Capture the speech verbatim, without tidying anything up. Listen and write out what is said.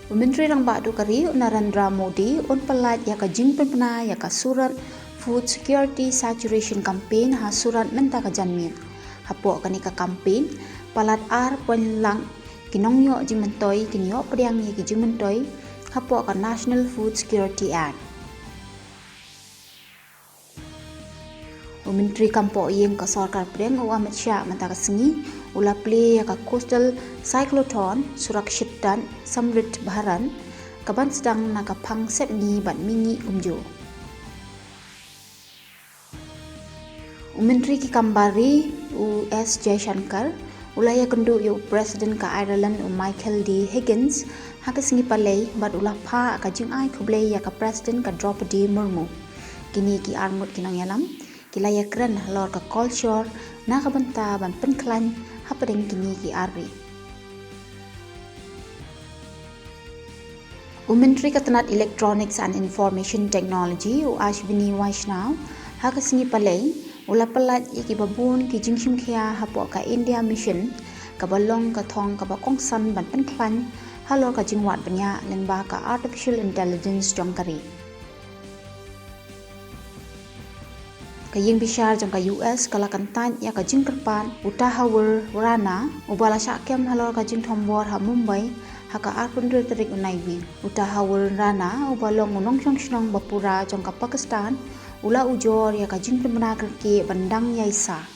U Myntri Rangbah duh ka ri u Narendra Modi un pyllait ïa ka jingpynbna ïa ka Surat Food Security Saturation Campaign ha Surat mynta ka janmiet. Hapoh kane ka campaign, palat ar point lak ki nongïoh jingmyntoi kin ïoh pdiang ïa ki jingmyntoi hapoh ka National Food Security Act. U Myntri Kam Pohïing ka Sorkar Pdeng u Amit Shah mynta ka sngi u la plie ïa ka Coastal Cyclotron Surakshit Tat Samriddh Bharat, kaban sdang na ka phang sepngi bad mihngi kumjuh. U Myntri ki Kam Bar Ri u S Jaishankar u la ïakynduh ïa u President ka Ireland u Michael D Higgins ha ka sngi Palei bad u la phah ka jingai khublei ïa ka President ka Droupadi Murmu. Kine ki arngut ki nongïalam ki la ïakren halor ka kolshor na ka bynta ban pynkhlaiñ hapdeng kine ki ar ri. U Myntri ka tnat Electronics and Information Technology u Ashwini Vaishnaw ha ka sngi Palei u la pyllait ïa kiba bun ki jingshimkhia hapoh ka India Mission, kaba long ka thong kaba kongsan ban pynkhlaiñ halor ka jingwad bniah lyngba ka Artificial Intelligence jong ka ri. Ka ïing bishar jong ka U S ka la kyntait ïa ka jingkyrpad u Tahawwur Rana, uba la shah kem halor ka jingthombor ha Mumbai ha ka arphew hynriew tarik u Naiwieng. U Tahawwur Rana, uba long u nongshong shnong ba pura jong ka Pakistan, u la ujor ïa ka jingpynbna kyrkieh ban dang ïaisah.